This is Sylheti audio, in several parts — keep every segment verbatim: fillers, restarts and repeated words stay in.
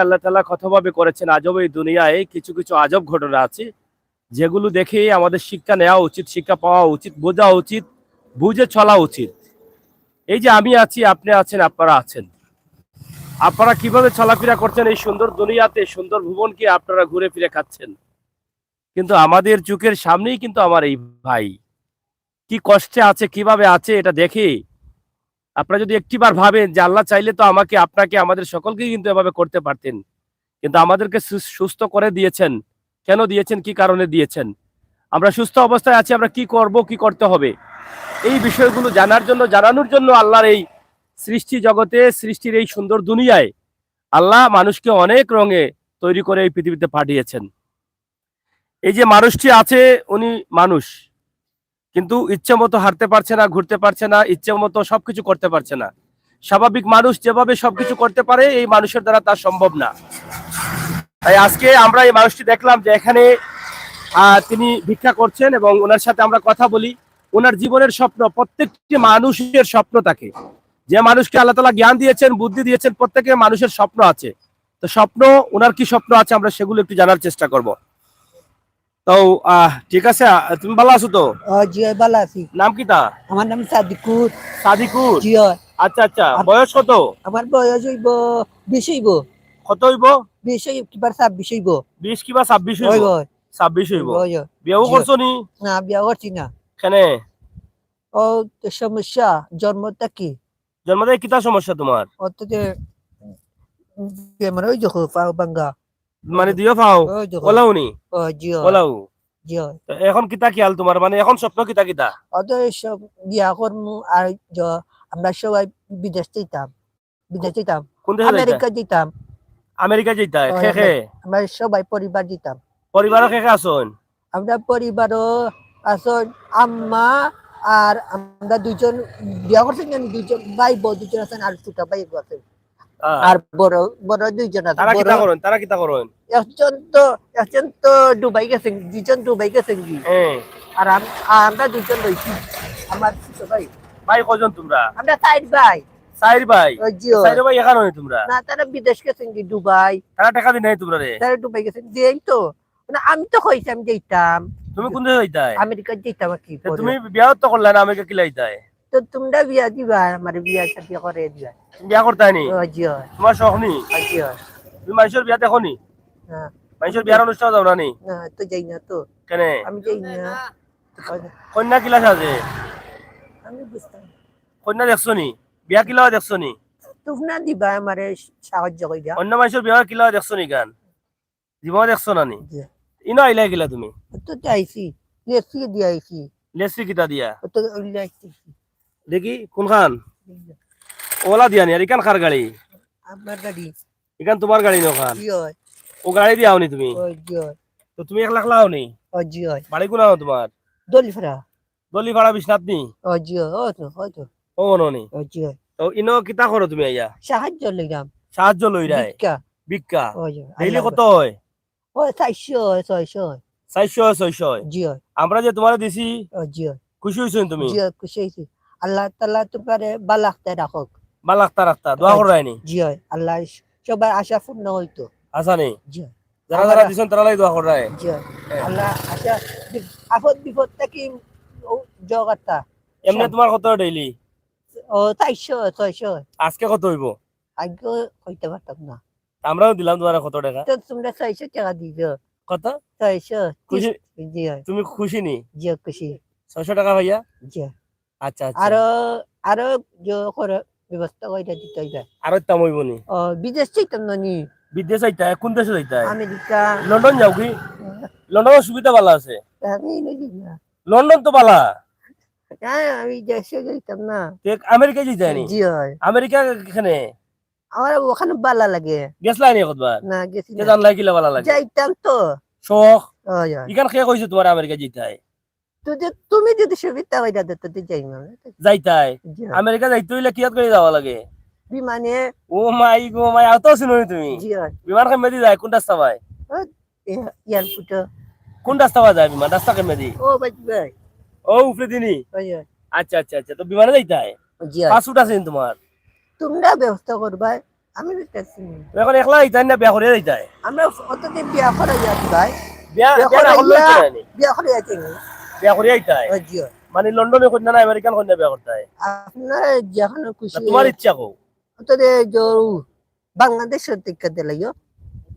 আল্লাহ তাআলা কতভাবে করেছেন আজব এই দুনিয়ায়, কিছু কিছু আজব ঘটনা আছে, যেগুলো দেখে আমাদের শিক্ষা নেওয়া উচিত, শিক্ষা পাওয়া উচিত, বোঝা উচিত, বুঝে চলা উচিত। এই যে আমি আছি, আপনি আছেন, আপনারা আছেন, আপনারা কিভাবে চলাফেরা করছেন এই সুন্দর দুনিয়াতে, সুন্দর ভুবনকে আপনারা ঘুরে ফিরে খাচ্ছেন, কিন্তু আমাদের চোখের সামনেই কিন্তু আমার এই ভাই কি কষ্টে আছে, কিভাবে আছে, এটা দেখে আপনারা যদি একটিবার ভাবেন যে আল্লাহ চাইলে তো আমাকে, আপনাকে, আমাদের সকলকেই কিন্তু এভাবে করতে পারতেন, কিন্তু আমাদেরকে সু-, সুস্থ করে দিয়েছেন। কেন দিয়েছেন, কি কারণে দিয়েছেন, আমরা সুস্থ অবস্থায় আছি, আমরা কি করব, কি করতে হবে, এই বিষয়গুলো জানার জন্য, জানানোর জন্য আল্লাহর এই সৃষ্টি জগতে, সৃষ্টির এই সুন্দর দুনিয়ায় আল্লাহ মানুষকে অনেক রঙে তৈরি করে এই পৃথিবীতে পাঠিয়েছেন। এই যে মানুষটি আছে, উনি মানুষ, কিন্তু ইচ্ছে মতো হাঁটতে পারছে না, ঘুরতে পারছে না, ইচ্ছে মতো সবকিছু করতে পারছে না। স্বাভাবিক মানুষ যেভাবে সবকিছু করতে পারে, এই মানুষের দ্বারা তা সম্ভব না। তাই আজকে আমরা এই মানুষটি দেখলাম যে এখানে, আহ, তিনি ভিক্ষা করছেন এবং ওনার সাথে আমরা কথা বলি। ওনার জীবনের স্বপ্ন, প্রত্যেকটি মানুষের স্বপ্ন থাকে। যে মানুষকে আল্লাহ তাআলা জ্ঞান দিয়েছেন, বুদ্ধি দিয়েছেন, প্রত্যেকের মানুষের স্বপ্ন আছে। তো স্বপ্ন, ওনার কি স্বপ্ন আছে, আমরা সেগুলো একটু জানার চেষ্টা করব। তো, আহ, ঠিক আছে, আহ, তুমি ভালো আছো তো? ও, জি, ভালো আছি। নাম কিতা? আমার নাম সাদিকুর। সাদিকুর? জি, হয়। আচ্ছা, আচ্ছা। আম-, বয়স কত? আমার বয়স অইবো বিশ অইবো। কত অইবো? বিশ অইবো, কিবা ছাব্বিশ অইবো। বিশ কিবা ছাব্বিশ অইবো? অইবো। ছাব্বিশ অইবো। অইবো। বিয়াও জি। করছো নি? না, বিয়া করছি না। কেনে? ও, তো সমস্যা, জন্ম থাকি। জন্ম থাকি কিতা সমস্যা তোমার? অত যে, উম, বেমার অই দেখো, পাও ভাঙ্গা। মানে দুইও পাও? ওই দেখো। ওলাও নি? ও, জি হয়। ওলাও? জি হয়। তো এখন কিতা খেয়াল তোমার? মানে এখন স্বপ্ন কিতা কিতা? অত এই সব বিয়া করমু আর জ-, আমরা সবাই বিদেশ যাইতাম। বিদেশ যাইতাম। কোন দেশে যাইতা? আমেরিকা যাইতাম। আমেরিকা যাইতা? ও, খে খে? আমরা, আমরা সবাই পরিবার যাইতাম। পরিবারও খে খে আছইন? আমরা পরিবারও আছইন আম্মা আর আমরা দুইজন বিয়া করছি, আমি দুইজন ভাই বউ দুইজন আছইন আর ছোট ভাই আছইন। আহ। আর বড়, বড় দুইজন আছইন। তারা কিতা করইন? তারা কিতা করইন? একজন তো, একজন তো ডুবাই গেছেন, দুইজন ডুবাই গেছেন কি? হ্যাঁ। আর আম-, আর আমরা দুইজন রইছি। আমার ছোট ভাই। ভাই কয়জন তোমরা? আমরা চাইর ভাই। চাইর ভাই? ওই জি, ওই। চাইর ভাই এখানো নি তোমরা? না, তারা বিদেশ গেছেন কি, ডুবাই। তারা টেকা দি নাই তোমরারে? তারা ডুবাই গেছেন, দেই তো। মানে, আমি তো কইছি আমি যাইতাম। তুমি কোন দেশে যাইতায়? আমেরিকা যাইতাম আর কি। তে পরে। তুমি বিয়া তো করলা না, আমেরিকা কিলা যাইতায়? তো তোমরা বিয়া দিবা, আমার বিয়া শাদী করে দিবা। তুমি বিয়া করতায় নি? ও, জি হয়। তোমার শখ নি? ও, জি হয়। তুমি মানুষের বিয়া দেখো নি? না। মানুষের বিয়ার অনুষ্ঠানে যাও না নি? না, তো যাই না তো। কেনে? আমি যাই না। কন্যা কিলা সাজে? আমি বুঝতাম। কন্যা দেখছো নি? বিয়া কিলা দেখছো নি? তোমরা দিবা আমারে সাহায্য কইরা। অন্য মানুষের বিয়া কিলা দেখছো নি গান? জীবনে দেখছো না নি? জি। ইনো আইলা কিলা তুমি? তো তো আইছি। লেসি দিয়া আইছি। লেসি কিতা দিয়া? তো ওইলা আইছি। দেখি, কোনখান? ওলা দিয়া নি, আর ইখান কার গাড়ি? আমার গাড়ি। ইখান তোমার গাড়ি নি ওখান? জি হয়। ও গাড়ি দিয়া আও নি তুমি? ও জি হয়। তো তুমি একলা একলা আও নি? ও জি হয়। বাড়ি কোন আও তোমার? দলিফাড়া। দলিফাড়া বিশ্বনাথ নি? ও জি হয়, ও তো, ও তো। ও মনো নি? ও জি হয়। তো ইনো কিতা করো তুমি আইয়া? সাহায্য লইলাম। সাহায্য লইরায়? ভিক্ষা। ভিক্ষা? ও জি হয়। ডেইলি আল্লাহ কত হয়? ও চাইরশো, ছয়শো। চাইরশো, ছয়শো? জি হয়। আমরা যে তোমারে দিছি, ও জি হয়। খুশি হইছো নি তুমি? জি হয়, খুশি হইছি। আল্লাহ তাআলা তোমারে বালা আখতা রাখুক। বালা আখতা রাখতা, দোয়া কররায় নি? জি হয়, আল্লাহ সবার আশা পূর্ণ হইতো। আশা নি? জি হয়। যারা যারা দিছেন, তারা লাগি দোয়া কররায়? জি হয়। হ্যাঁ। আল্লাহ আশা, বি-, আপদ বিপদ থাকি ও জগাতা। এমনে তোমার কত ডেইলি? ও, চাইরশো, ছয়শো। আজকে কত হইবো? আজকে কইতে পারতাম না। আমরাও দিলাম তোমারে কত টেকা। তো তোমরা ছয়শো টেকা দিছো। কত? ছয়শো। খুশি? জি হয়। তুমি খুশি নি? জি, খুশি। ছয়শো টেকা পাইয়া? জি। আচ্ছা, আচ্ছা। আরো, আরো জো করে ব্যবস্থা কইরা দিতে হইবে। আরো দাম হইবো নি? ও, বিদেশ যাইতাম না নি? বিদেশ যাইতায়? কোন দেশে যাইতায়? আমেরিকা। লন্ডন যাও কি? হ্যাঁ। লন্ডনও সুবিধা ভালা আছে। আমি ইনো যাই না। লন্ডন তো ভালা। হ্যাঁ, আমি দেশে যাইতাম না। তে আমেরিকা যাইতায় নি? জি হয়। আমেরিকা কেনে? আমার ওখানো ভালা লাগে। গেছলায় নি কতবার? না, গেছি না। জানলায় কিলা ভালা লাগে? যাইতাম তো। শখ? হয়, হয়। ইখান কে কইছে তোমারে আমেরিকা যাইতায়? তো যে তুমি যদি সুবিধা কইরা দিতা, তো যাইমু। যাইতায়? জি। আমেরিকা যাইতে অইলে কিয়াত করি যাওয়া লাগে? বিমানে। ও মাই গো মাই, অত চিনো নি তুমি? জি, হয়। বিমান কেমনে দি যায়? কোন রাস্তা বায়? ও, এ, এয়ারপোর্টে। কোন রাস্তা বায় যায় বিমান? রাস্তা কেমনে দি? ও, ভাই, ভাই। ও, উপরে দি নি? ভাই, ভাই। আচ্ছা, আচ্ছা, আচ্ছা। তো বিমানে যাইতায়? জি, হয়। পাসপোর্ট আছে নি তোমার? তোমরা ব্যবস্থা করবায়। আমি তো চিনি। তো এখন একলা যাইতায় না বিয়া করিয়া যাইতায়? আমরা অতদিন বিয়া করাইয়া দিবায়। বিয়া বিয়া বিয়া না করলে করাইয়া, হইতো না নি? বিয়া করাইয়া চিনি। বিয়া করিয়া যাইতায়? ওই জিও। মানে লন্ডনের কন্যা না আমেরিকান কন্যা বিয়া করতায়? আপনার যেখানে খুশি। না, তোমার ইচ্ছা কও। অতদিন যে বাংলাদেশের টিকা দিলাইও।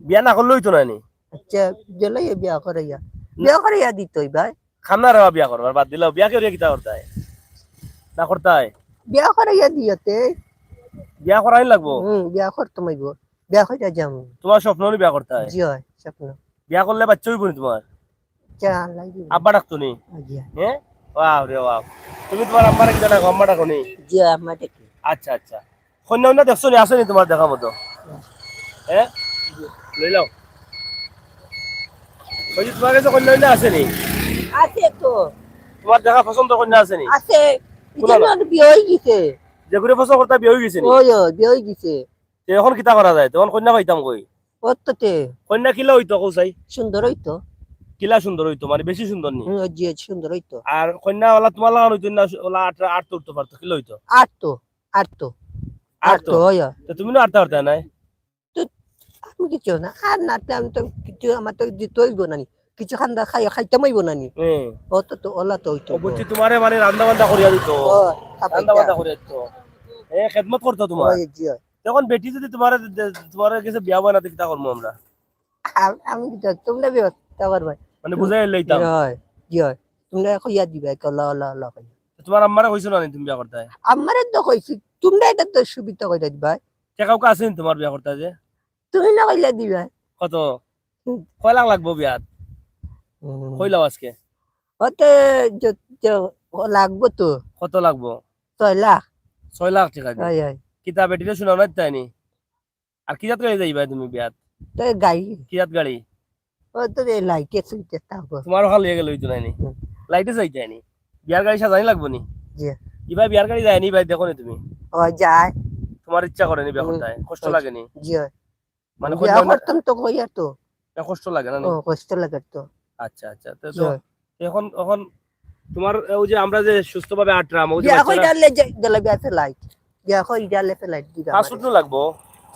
বিয়া না করলে হইতো না নি? আচ্ছা, দিলাইও বিয়া করাইয়া। বিয়া করাইয়া দিতই ভাই। খানা রে বিয়া করবার বাদ দিলাও, বিয়া করিয়া কিতা করতায়? না করতায়? বিয়া করাইয়া দিয়তে। বিয়া করাই লাগবো। হুম, বিয়া করতে মাইব। বিয়া কইরা যাম। তোমার স্বপ্ন নি বিয়া করতায়? জি হয়, স্বপ্ন। বিয়া করলে বাচ্চা হইব নি তোমার? চা লাগি। আব্বা ডাকতো নি? জি। হ্যাঁ? ওয়াও রে ওয়াও। তুমি তোমার আব্বারে কিতা ডাকো? আম্মা ডাকো নি? জি, আম্মা ডাকি। আচ্ছা আচ্ছা। কন্যা উন্যা দেখছো নি? আছে নি তোমার দেখা মতো? হ্যাঁ? লই লাও। ওই যে তোমার কাছে কন্যা উন্যা আছে নি? আছে তো। তোমার দেখা পছন্দ কন্যা আছে নি? আছে। কোন আলো? ইজন্য বিয়ে হয়ে গেছে। যে করে পছন্দ করতা বিয়া হই গেছে নি? ওই, ওই, বিয়ে হয়ে গেছে। তে এখন কিতা করা যায়? তখন কন্যা পাইতাম কই? অততে কন্যা কিলা হইতো কও চাই? সুন্দর হইতো। কিলা সুন্দর হইতো, মানে বেশি সুন্দর নি? হুম, জি, সুন্দর হইতো। আর কন্যা ওলা তোমার লাগান হইতো না, ওলা আট আট তো উঠতে পারতো, কিলা হইতো? আর তো, আর তো, আর আর তো, তো? ওই, ওই। তো তুমি না আটতে পারতায় নায়? আমি কিছু না, আর নাতে আমি তো কিছু, আমার তো দিতে হইব না নি, কিছু খান্দা খাই খাইতে মাইব না নি। হ্যাঁ। অত তো ওলা তো হইতো। ও বুঝছি, তোমারে মানে রান্দা বান্দা করিয়া দিত। ও, খাবাইতা। রান্দা বান্দা করিয়া দিত। এ খেদমত করতো তোমার। ওই, জি, ওই। তখন বেটি যদি তোমার তোমার কাছে বিয়া হয় না, তো কিতা করবো আমরা? আ-, আমি কি জানি, তোমরা ব্যবস্থা করবে। মানে বুঝাই লইতাম। হয়, জি হয়। তোমরা কইয়া দিবে, কলা, লা, লা, কইয়া। তোমার আম্মারে কইছো না নি তুমি বিয়া করতায়? আমারে তো কইছি, তোমরা এটা তো সুবিধা করে দিবা। কে কাউকে আছে নি তোমার বিয়া করতায় যে? তুমি না কইলে দিবা। কত? হুম। কয় লাখ লাগবো বিয়াত? হুম। কইলাও আজকে। ওতে যে, যে, ও লাগবো তো। কত লাগবো? ছয় লাখ। ছয় লাখ টাকা দিয়ে। হয়, হয়। কিতা বেটিরে শোনাও না তাই নি? আর কিজাত গাড়ি যাইবা তুমি বিয়াত? তো গাড়ি। কিজাত গাড়ি? ও তো এই লাইটে সুইটে থাকবো। তোমার ওখানে লইয়া গেলে হইতো না নি? হুম। লাইটে যাইতে নি? বিয়ার গাড়ি সাজানি লাগবো নি? জি। ইবা বিয়ার গাড়ি যায় নি ভাই, দেখো নি তুমি? ও যায়। তোমার ইচ্ছা করে নি বিয়া হুম। করতে? কষ্ট কষ্ট। লাগে নি? জি হয়। মানে বিয়া কষ্ট লাগে না? করতাম তো কইয়া তো। না, কষ্ট লাগে না নি? ও, কষ্ট লাগে তো। আচ্ছা আচ্ছা। তো, জি তো হয়। এখন এখন তোমার ওই যে আমরা যে সুস্থভাবে আটরাম, ওই যে বিয়া বাচ্চারা কইরা লে যাই, দিলে বিয়া ফেলাইট। বিয়া কইরা লে ফেলাইট দিবা পাসপোর্ট আমারে। তো লাগবো।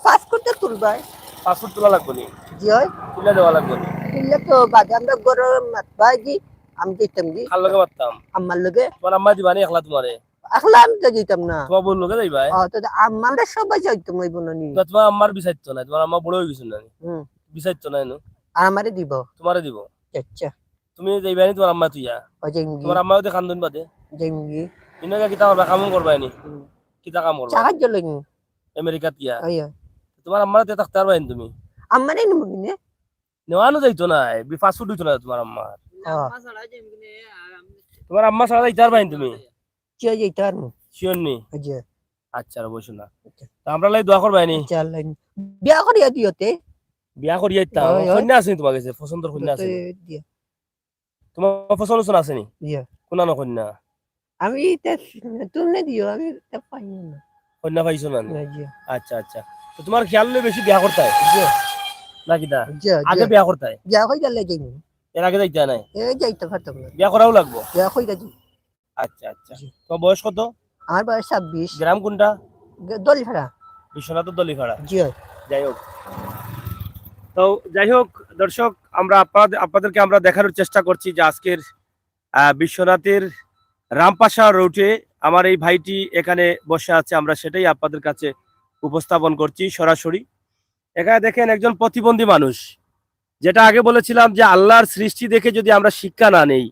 পাসপোর্ট তো তুলবাই। পাসপোর্ট তোলা লাগবো নি? জি হয়। তুলে দেওয়া লাগবো নি? তুললে তো বাদে আমরা গরম মাতবাই কি? আমি দিতাম কি? কার লগে মারতাম? আমার লগে। তোমার আম্মা দিবা নি একলা তোমারে? একলা আমি তো দিতাম না। তোমার বউর লগে যাইবা? ও, তো আমার সবাই যাইতো মই বননি। না, তোমার আম্মার বিচারতো না, তোমার আম্মা বড় হয়ে গেছে না নি? হুম। বিচারতো না এনো? আর আমারে দিব। তোমারে দিব। আচ্ছা। তুমি যাইবা নি তোমার আম্মা তুইয়া? ও জেঙ্গি। তোমার আম্মা ওদের খান্দন বাদে? জেঙ্গি। ইনো গিয়া কিতা করবা? কামও করবা নি? হুম। কিতা কাম করবা? সাহায্য লাগি। আমেরিকাত গিয়া? ওই, ওই। তোমার আম্মারে তে থাকতে পারবা নি তুমি? আমারে নিমু কিনে? নেওয়ানো যাইতো না, পাসপোর্ট হইতো না তোমার আম্মার। হ্যাঁ। তোমার আম্মা ছাড়া যাইতে পারবা নি তুমি? চিয়া যাইতে পারমু। শিওর নি? জি। আচ্ছা, আর বসো না। তো আমরা লাই দোয়া করবা নি? আচ্ছা, আল্লাহ। বিয়া করিয়া দিও তে। বিয়া করিয়া দিতাম। ওই, ওই। কন্যা আছে নি তোমার কাছে? পছন্দর কন্যা আছে নি? দিও। তোমার পছন্দ পছন্দ আছে নি? জি। কোন আনো কন্যা? আমি তে তুমি দিও, আমি তে পাই না। কন্যা পাইছো না নি? না, জি। আচ্ছা, আচ্ছা। তো তোমার খেয়াল হলে বেশি বিয়া করতায়? জি। না কিতা? জি, আগে জি। বিয়া করতায়? বিয়া কইরা লে যাইমু। এর আগে যাইতে নাই? এ যাইতে পারতাম না। বিয়া করাও লাগবো? বিয়া কইরা যাই। আচ্ছা, আচ্ছা। জি। তো বয়স কত? আমার বয়স ছাব্বিশ। গ্রাম কোনটা? গ-, দলিফাড়া। বিশ্বনাথের দলিফাড়া। জি। যাই হোক। তো যাই হোক, দর্শক, আমরা আপনাদের, আপনাদেরকে আমরা দেখানোর চেষ্টা করছি যে আজকের, আহ, বিশ্বনাথের রামপাশা রোডে আমার এই ভাইটি এখানে বসে আছে, আমরা সেটাই আপনাদের কাছে উপস্থাপন করছি সরাসরি। এখানে দেখেন একজন প্রতিবন্ধী মানুষ, যেটা আগে বলেছিলাম যে আল্লাহর সৃষ্টি দেখে যদি আমরা শিক্ষা না নেই,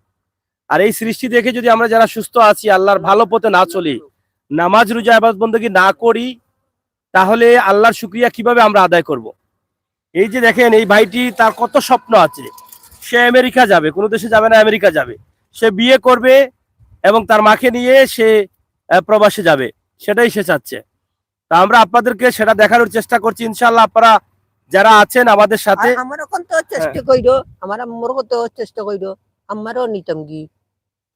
আর এই সৃষ্টি দেখে যদি আমরা যারা সুস্থ আছি, আল্লাহর ভালো পথে না চলি, নামাজ রোজা ইবাদত বন্দেগী না করি, তাহলে আল্লাহর শুকরিয়া কিভাবে আমরা আদায় করব? এই যে দেখেন, এই ভাইটি, তার কত স্বপ্ন আছে, সে আমেরিকা যাবে, কোনো দেশে যাবে না, আমেরিকা যাবে, সে বিয়ে করবে এবং তার মাকে নিয়ে সে, আহ, প্রবাসে যাবে, সেটাই সে চাচ্ছে। তা আমরা আপনাদেরকে সেটা দেখানোর চেষ্টা করছি। ইনশাআল্লাহ, আপনারা যারা আছেন আমাদের সাথে, আর আমার এখন তো চেষ্টা কইরো, আমার আম্মার কত চেষ্টা কইরো, আমারও নিতাম কি।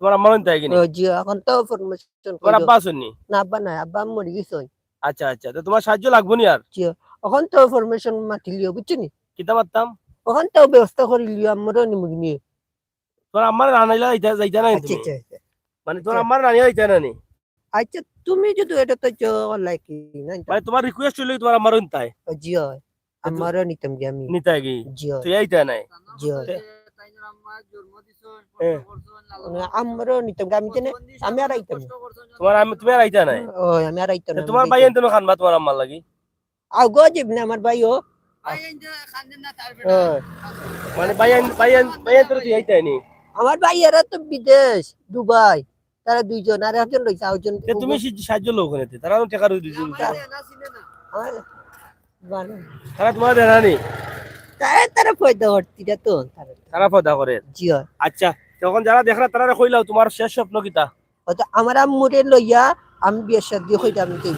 তোমার আম্মারও নিতে হয় কি নি? ও জি, এখন তো ফরমেশন তোমার আব্বা আছেন নি? না, আব্বা নাই, আব্বা মরি গেছে। আচ্ছা, আচ্ছা, তো তোমার সাহায্য লাগবো নি আর? জি, এখন তো ফরমেশন মাতিলিও, বুঝছো নি? কিতা মারতাম? এখন তো ব্যবস্থা করিলিও, আমারও নিমু কিনে। তোমার আম্মার রানাইলা যাইতা, যাইতা নাই আচ্ছা, তুমি? আচ্ছা, আচ্ছা। মানে তোমার আচ্ছা। আম্মার রানিয়া যাইতা না নি? আচ্ছা, তুমি যদি এটা তো জো লাইকি না, মানে তোমার রিকোয়েস্ট হইলে তোমার আমারও নিতায়। জি অয়। আমারও নিতাম গিয়া আমি। নিতায় কি? জি অয়। তুই আইতায় নাই? জি অয়। হ্যাঁ। মানে, আমারও নিতাম গিয়া, আমি জানি, আমি আর আইতাম না। তোমার আমি তুমি আর আইতায় নাই? ও, আমি আর আইতাম না, তোমার আমি ভাই যাইতাম। এনতে খান বা তোমার আম্মার লাগি? আও গো, যাইব না আমার ভাইও। মানে ভাই আন ভাই আন ভাই আন তোর তুই আইতায় নি? আমার ভাই এরা তো বিদেশ, দুবাই। তারা দুইজন, আর একজন রইছে, আরেকজন। তে তুমি সি- সাহায্য লোক নেতে, তারা তো টাকা রুজি দিতে। আমার বানো। তারা তোমার দেনা নি? তারা, তারা পয়দা করতে, এটা তো তারা। তারা পয়দা করে। জি অয়। আচ্ছা, তখন যারা দেখরা তারা কইলাও তোমার শেষ স্বপ্ন কিতা? হয়তো আমার আম্মুরে লইয়া আমি বিয়া শাদি হইতাম কি?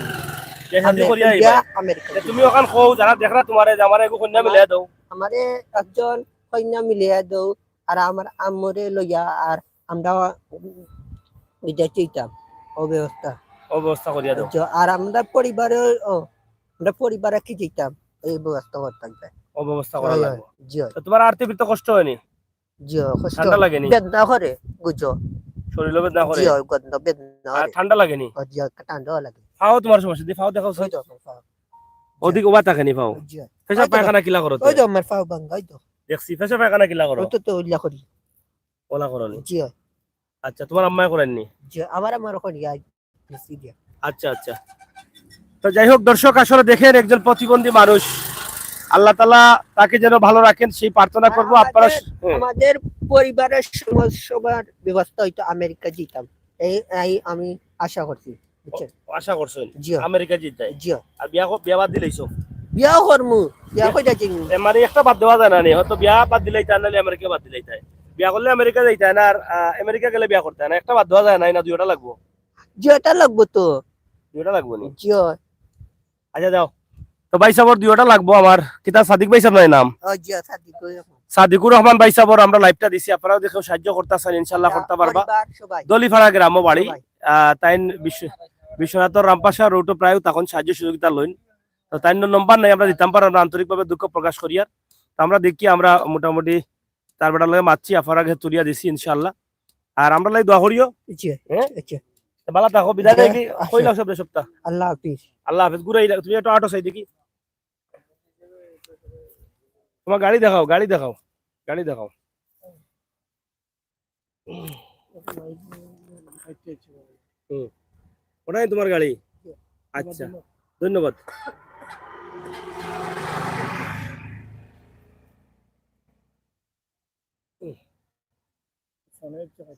বিয়া শাদি করিয়া আইবা। আমেরিকা। তে তুমি ওখান কও যারা দেখরা তোমারে যে আমার এগো কন্যা মিলাই দাও। আমারে একজন কন্যা মিলিয়া দাও, আর আমার আম্মুরে লইয়া আর আমরা বিদেশ যাইতাম, অব্যবস্থা। অব্যবস্থা করিয়া দাও। জি, আর আমরা পরিবারে, ও, আমরা পরিবারে কি যাইতাম, এই ব্যবস্থা করতাম। অব্যবস্থা করা লাগবো। জি অয়। তো তোমার আরতে ফিরতে কষ্ট হয়নি? জি অয়, কষ্ট। ঠান্ডা লাগেনি? বেদনা করে, বুঝো। শরীরও বেদনা করে? জি অয়, গন্ধ বেদনা আর করে। ঠান্ডা লাগেনি? ও, জি অয়, ঠান্ডা লাগে। পাও তোমার সমস্যা দি, পাও দেখাও। ওই তো, পাও। ওদিক উবা থাকে নি পাও? জি অয়। পেশাব পায়খানা কিলা করো? ওই তো আমার পাও ভাঙ্গা, ওই তো। দেখছি, পেশাব পায়খানা কিলা করো? ওই তো, তো ওইলা করি। ওলা করো নি? জি অয়। আচ্ছা, তোমার আম্মায় করেননি? জি অয়, আমার আমার করি, আই বেশি দিয়া। আচ্ছা, আচ্ছা। তো যাই হোক দর্শক, আসলে দেখেন একজন প্রতিবন্ধী মানুষ, আল্লাহ তাআলা তাকে যেন ভালো রাখেন, সেই প্রার্থনা করবো। আপনারা আমাদের, আমাদের পরিবারের সমাজ সভার ব্যবস্থা হয়তো আমেরিকা যাইতাম, এই, এই আমি আশা করছি, বুঝছেন? আশা করছেন? জি অয়। আমেরিকা যাইতায়? জি অয়। আর বিয়া ক-, বিয়া বাদ দিলাইছো? বিয়া করমু, বিয়া কই যাচ্ছি? এ, মানে একটা বাদ দেওয়া যায় না নি, হয়তো বিয়া বাদ দিলাইতায়, নাহলে আমেরিকা বাদ দিলাইতায়। বিয়া করলে আমেরিকা যাইতায় না, আর, আহ, আমেরিকা গেলে বিয়া করতায় না, একটা বাদ দেওয়া যায় না, না দুইটা লাগবো? দুইটা লাগবো তো। দুইটা লাগবো নি? জি অয়। আচ্ছা যাও। তো ভাই সাবর দুইটা লাগবো আমার, কিতা সাদিক ভাই সাব নাই নাম? ও জি অয়, সাদিক ভাই। সাদিকুর রহমান ভাই সাবর আমরা লাইভটা দিছি, আপনারাও দেখেও সাহায্য করতা চাইন, ইনশাআল্লাহ করতা পারবা। পরিবার সবাই। দলিপাড়া গ্রামও বাড়ি। সবাই। আহ, তাইন বিশ্ব-, বিশ্বনাথর রামপাশা রোডও প্রায় তখন সাহায্য সহযোগিতা লইন। তো তাইন নম্বর নাই, আমরা দিতাম পারি, আমরা আন্তরিকভাবে দুঃখ প্রকাশ করি। আর তো আমরা দেখি, আমরা মোটামুটি তার বেটার লগে মাতছি, আফার আগে তুলিয়া দিছি ইনশাআল্লাহ। আর আমরা লাই দোয়া করিও। জি, হ্যাঁ? জি। তো ভালো থাকো, বিদায় জি, দেখি, আচ্ছা। কইলাও সব সপ্তাহ। আল্লাহ হাফিজ। আল্লাহ হাফেজ। ঘুরে আইলা, তুমি একটু আটো সাইডে কি? তোমার গাড়ি দেখাও, গাড়ি দেখাও, গাড়ি দেখাও। হুম। ওটাই তোমার গাড়ি? আচ্ছা, ধন্যবাদ।